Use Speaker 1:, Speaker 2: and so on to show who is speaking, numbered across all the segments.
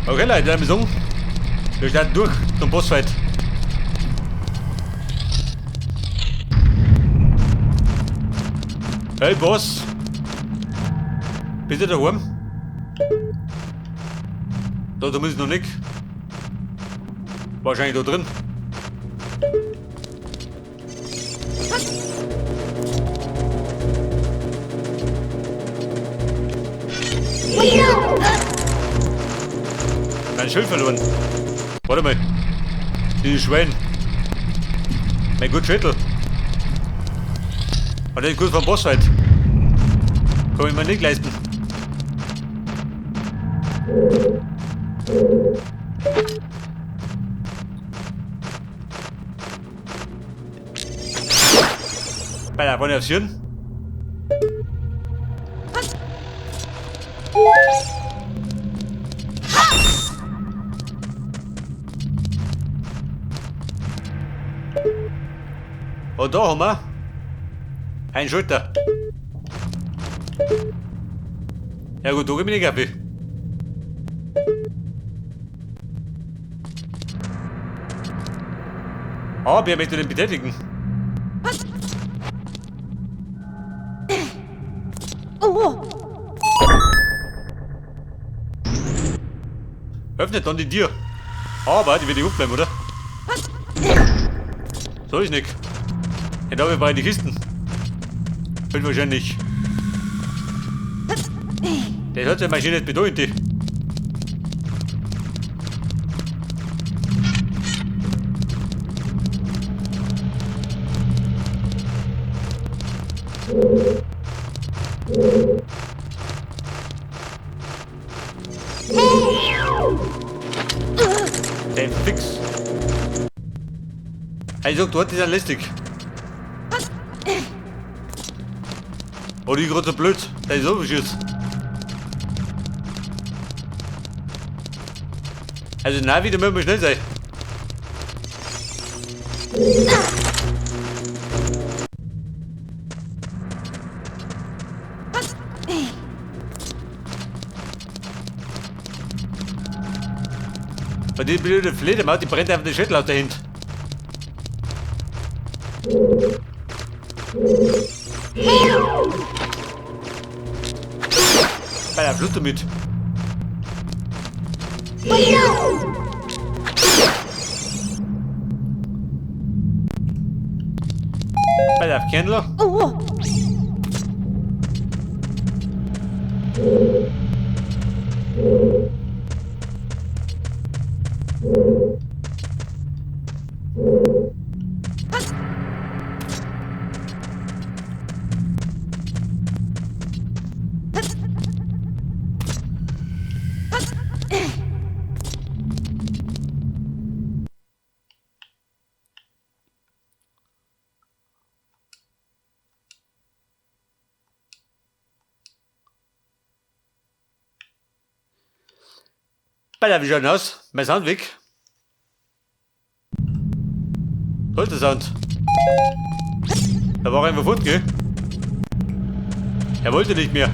Speaker 1: Okay, Leute, dann sagen, wir starten durch zum Bossfight. Hey Boss! Bist du daheim? Da, da muss ich noch nicht. Wahrscheinlich da drin. Mein Schild verloren. Warte mal. Dieses Schwein. Mein gut Schädel. Und das ist kurz vom Bossfight. Kann ich mir nicht leisten. Bei der wollen wir Und da haben wir einen Schulter. Ja gut, da gebe ich nicht Kaffee. Aber wer möchte den betätigen?
Speaker 2: Oh.
Speaker 1: Öffnet dann die Tür. Aber die wird nicht aufbleiben, oder? So ist nicht. Ja, da wir beide Kisten. Wird wahrscheinlich. Das hat ja Maschine nicht bedeutet. Der fix. Also dort ist er lästig. Oh, die gerade so blöd. Der ist so beschissen. Also na, wieder müssen wir schnell sein. Weil die blöde Fledermaus, die brennt einfach den Schädel aus der Hand. Bei der Flut damit. Bei der Kendler.
Speaker 2: Oh.
Speaker 1: Bei der, wie schaut denn aus? Mein Sound weg. So ist der Sound. Da war er einfach fort, gell? Er wollte nicht mehr.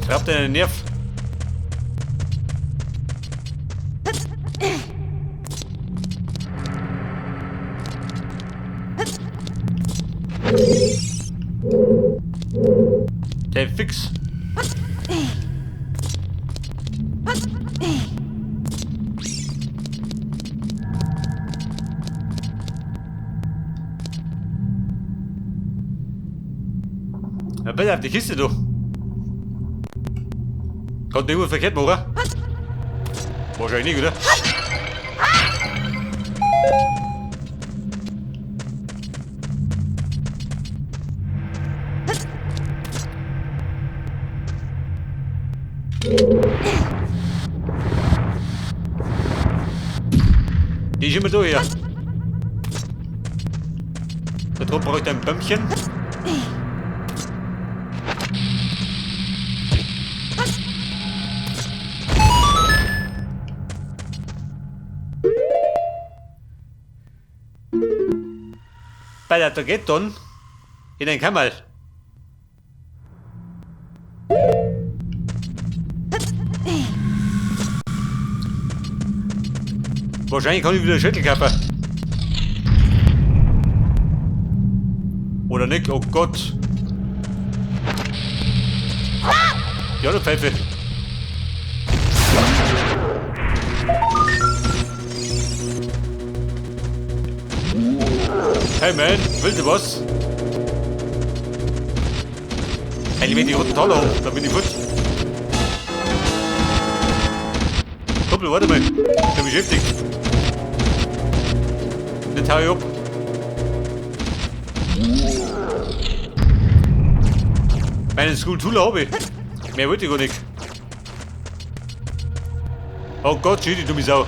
Speaker 1: Das raubt einen Nerv. Der fix. Ja, bitte auf die Kiste, du. Kommt irgendwas verkehrt, oder? Wahrscheinlich nicht, oder? Die ist immer da hier. Da drüben brauche ich ein Bömmchen. Bei der geht dann in ein Kammerl. Wahrscheinlich kann ich wieder Schädel kaufen. Oder nicht? Oh Gott. Die andere Pfeife. Hey man, willst du was? Eigentlich wenn die roten Taler hoch, dann bin ich gut. Kumpel, warte mal. Ich bin beschäftigt. Nicht hau ich ab. Meine Skulptur habe ich. Mehr wollte ich gar nicht. Oh Gott, schön, die dumme Sau.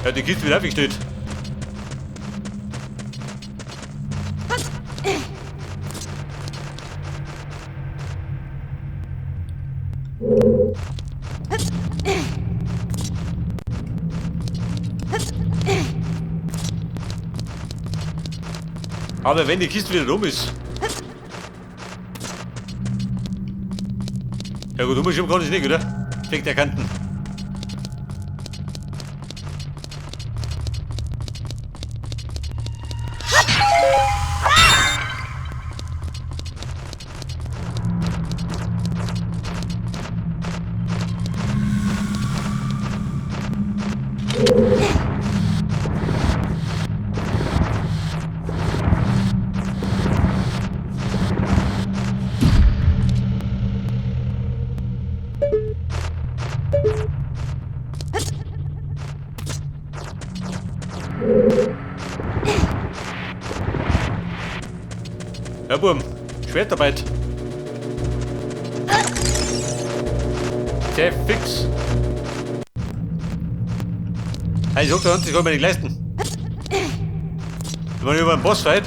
Speaker 1: Ja, die Kiste wird aufgestellt. Aber wenn die Kiste wieder rum ist. Ja gut, umschieben kann ich nicht, oder? Fängt der Kanten. Ja, Bum, Schwertarbeit. Sehr fix. Ich sag dir, ich kann mir nicht leisten. Wenn man über einen Bossfight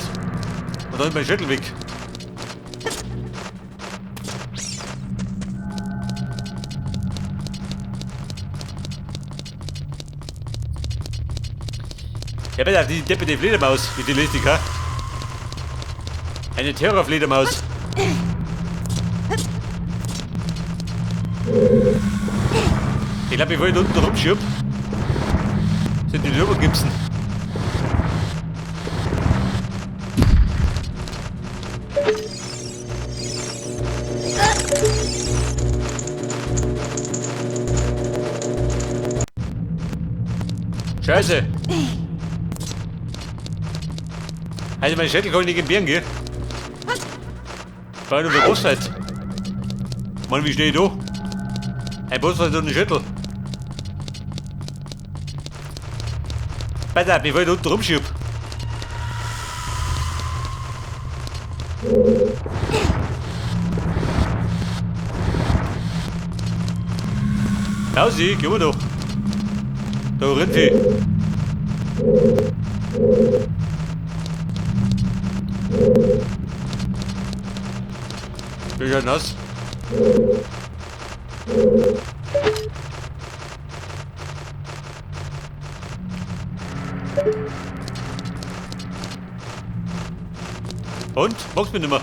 Speaker 1: und dann ist mein Schädel weg. Ja, bitte, die Deppe, die Fledermaus, wie die lustig, ha? Eine Terrorfledermaus. Ich glaube, bevor ich da unten rumschieb, sind die rübergipsen. Scheiße! Also mein Schädel kann ich nicht entbehren, gell? War nur der Bossfight. Mann, wie stehe ich da? Ein Bossfight und ein Schädel. Pass auf, bevor ich da unten rumschieb. Mausi, geh mal doch. Da rennt sie. Bin schon nass. Und? Magst mich nicht mehr?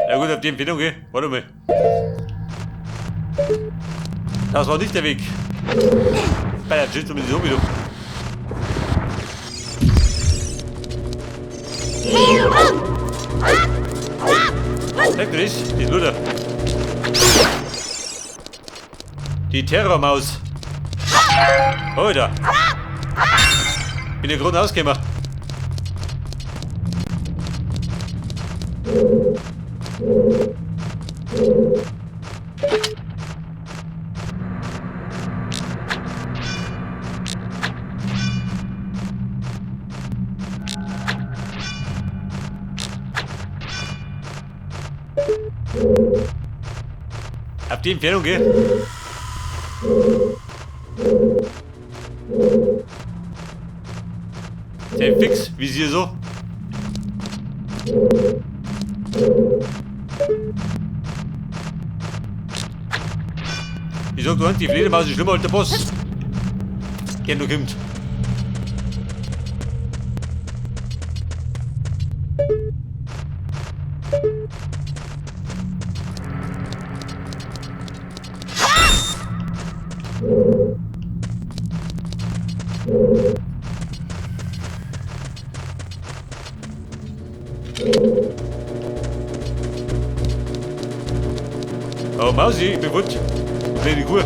Speaker 1: Ja gut, auf die Empfehlung, gell? Warte mal. Das war nicht der Weg. Bei der Tschüss, so wieder. Sag du nicht, die Luder. Die Terrormaus. Alter. Bin ja gerade ausgekommen. Auf die Entfernung, gell? Sehr fix, wie sie so. Ich sag, du hast die Fledermaus ist schlimmer als der Boss. Der noch kommt. Oh, Mausi, ich bin fort. Kleine Kuh.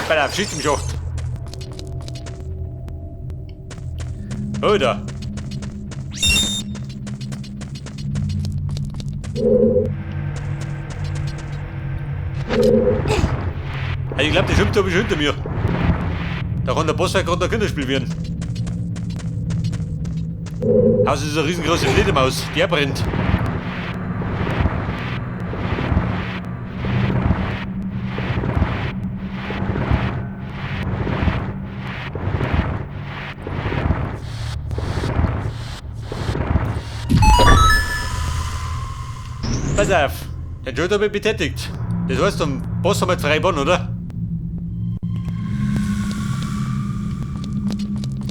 Speaker 1: Bei der Schicht im Schacht. Oh, da. Ich glaube, der schwimmt da schon hinter mir. Da kann der Boss ja gerade ein Kinderspiel werden. Haus ist eine riesengroße Fledermaus, der brennt. Pass auf, der Joe habe ich betätigt. Das heißt, am Boss haben wir jetzt frei Bahn, oder?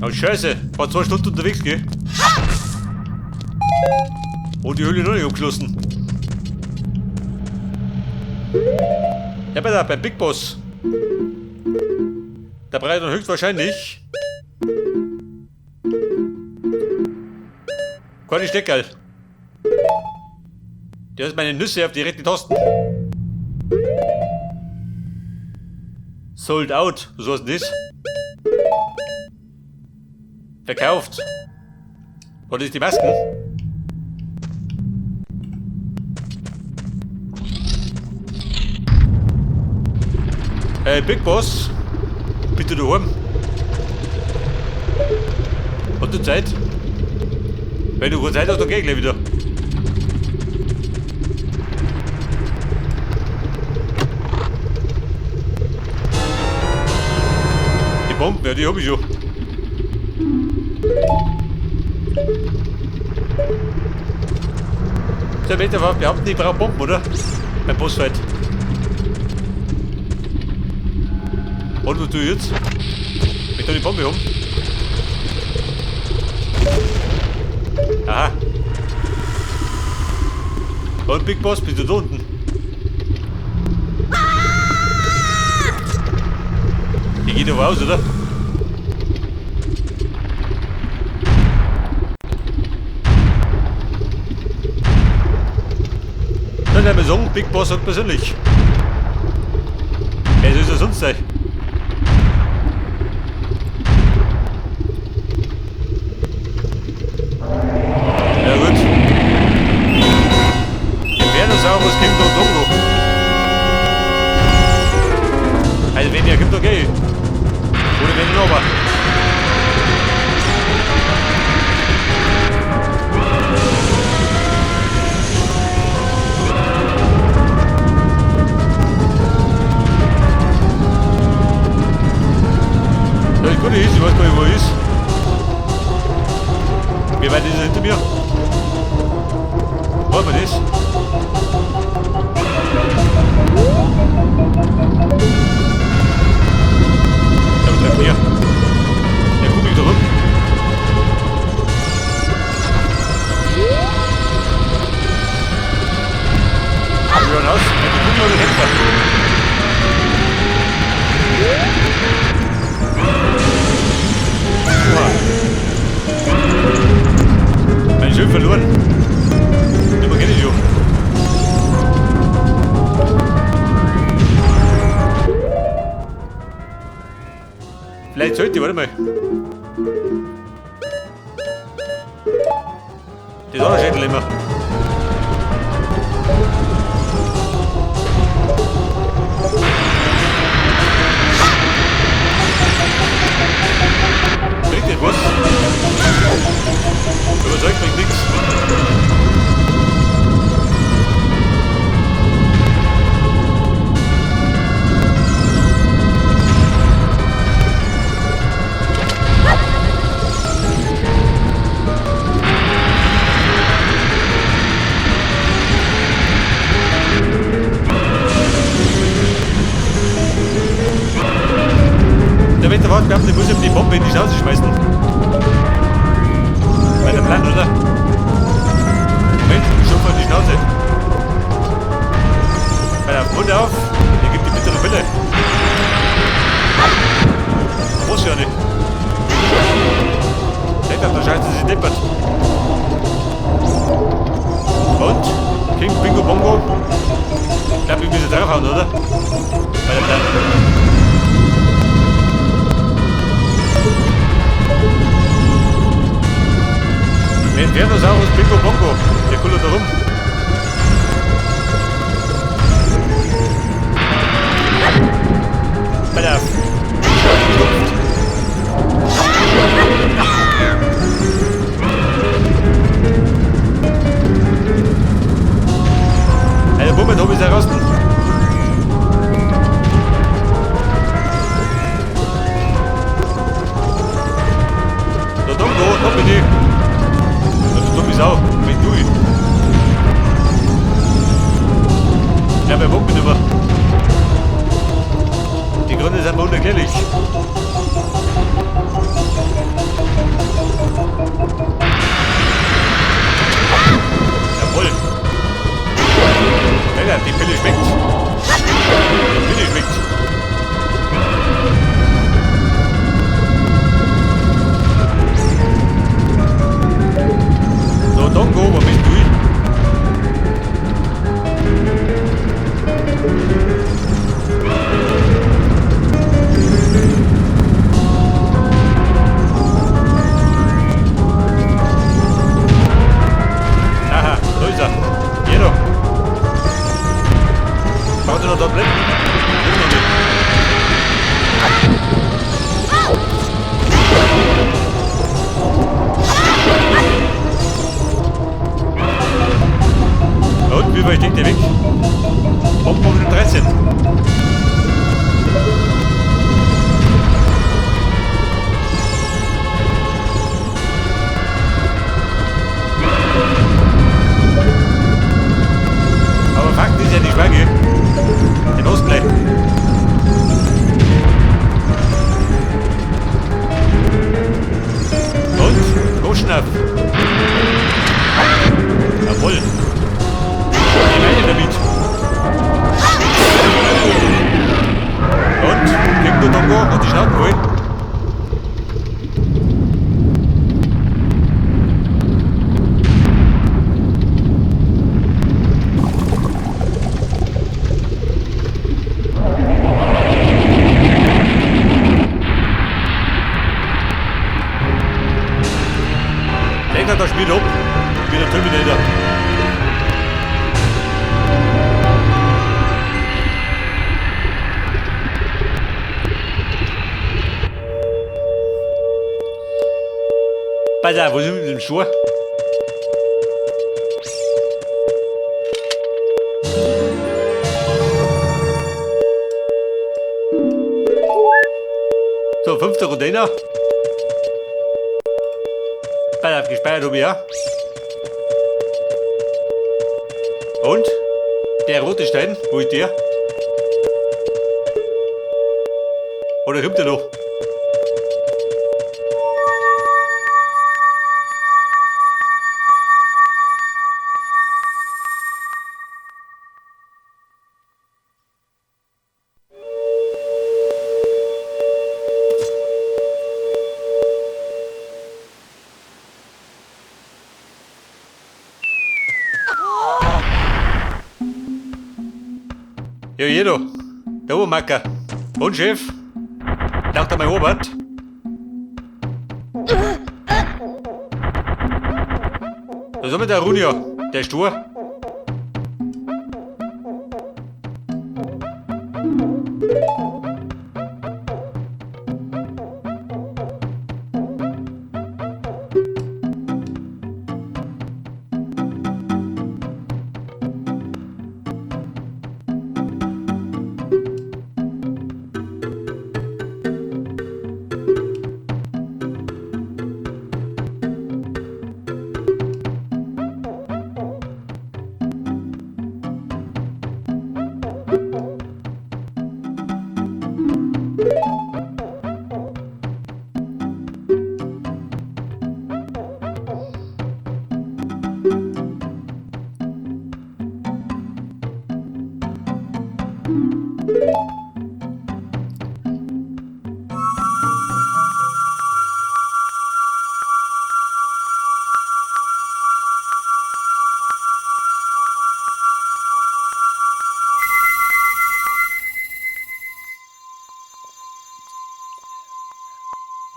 Speaker 1: Oh Scheiße, war 2 Stunden unterwegs, gell? Oh, die Höhle noch nicht abgeschlossen. Ja, pass auf, beim Big Boss. Da brauche ich dann höchstwahrscheinlich keine Steckerl. Der ist meine Nüsse auf die rechten Tasten. Sold out. Was heißt denn das? Verkauft. Was ist die Masken? Hey, Big Boss. Bitte daheim. Hast du Zeit? Wenn du keine Zeit hast, dann geh ich gleich wieder. Die Bomben, ja, die hab ich schon. So, Meter behaupten, ich brauche Bomben, oder? Beim Bossfight. Und was tue ich jetzt? Ich da die Bombe um. Aha. Und Big Boss, bist du da unten? Die geht aber aus, oder? Dann werden wir sagen, Big Boss sagt persönlich. Wer soll es ja sonst sein? Ja gut. Infernosaurus kommt da oben noch. Also wenn der kommt, dann geh ich. Oder wenn ich runter. Ja, das Gute ist, ich weiß gar nicht, wo er ist. Wie weit ist er hinter mir? Wollen wir das? Ja, was treibt der? Der guckt mich da rum. Wir hören aus. Mit der Kugel oder Kämpfer? Mein Schiff verloren. Den kenne ich schon. Vielleicht sollte ich, warte mal. Das andere Schädel immer. Bringt das was? Überzeugt bringt nichts. Der Wetterwart glaubt, ich muss ihm die Bombe in die Schnauze schmeißen. War der Plan, oder? Moment, ich schupfe in die Schnauze. Bei der Mund auf, der gibt die bittere Pille. Muss ja eine. Alter, da scheiße sie deppert. Und? King Bingo Bongo? Ich glaube, ich muss jetzt draufhauen, oder? Bei der Plan. Infernosaurus Bingo Bongo. Der kullert da rum. Bei der Alter, Moment, hab ich's heraus. Da Dongo, da bin ich. Ja, du dumme Sau, bin du. Ja, wer wohnt mich nicht mehr? Die Gründe sind mir unerklärlich. Jawohl. Alter, die Pille schmeckt. Die Pille schmeckt. So, Dongo, wo bist du? Aha, da ist er. Hier noch. Braucht ihr noch Tabletten? Noch nicht. Und wie weit liegt der weg? Bomben 13. Aber Fakt ist ja die Schwange. Den Ostblei. Und? Goschnapp. Jawohl. Ich meine damit. Und? Kriegt der Dongo und die Schnauze voll. Lenker das Spiel ab. Wie der Terminator. Pass auf, was ist mit dem Schuh? So, fünfter Container. Pass auf, gespeichert habe ich ja. Und? Der rote Stein, wo ist der? Oder kommt der noch? Ja, jeder. Der Obermacker. Und Chef? Taucht einmal Robert. Da ist mit der Runja. Der ist stur.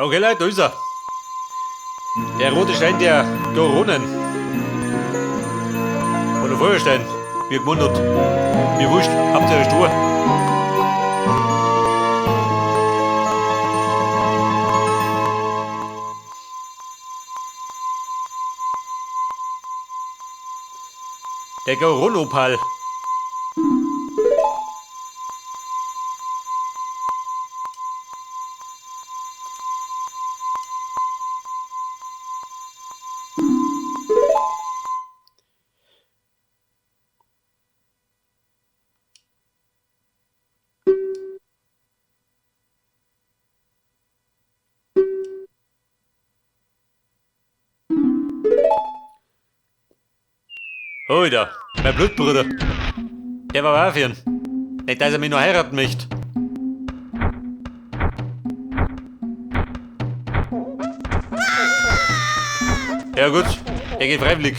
Speaker 1: Okay, Leute, da ist er. Der rote Stein der Goronen. Oder Feuerstein. Mir gewundert. Mir wurscht, habt ihr stur. Der Goronopal. Oida, mein Blutbruder. Der war auch für ihn. Nicht, dass er mich noch heiraten möchte. Ja gut, er geht freiwillig.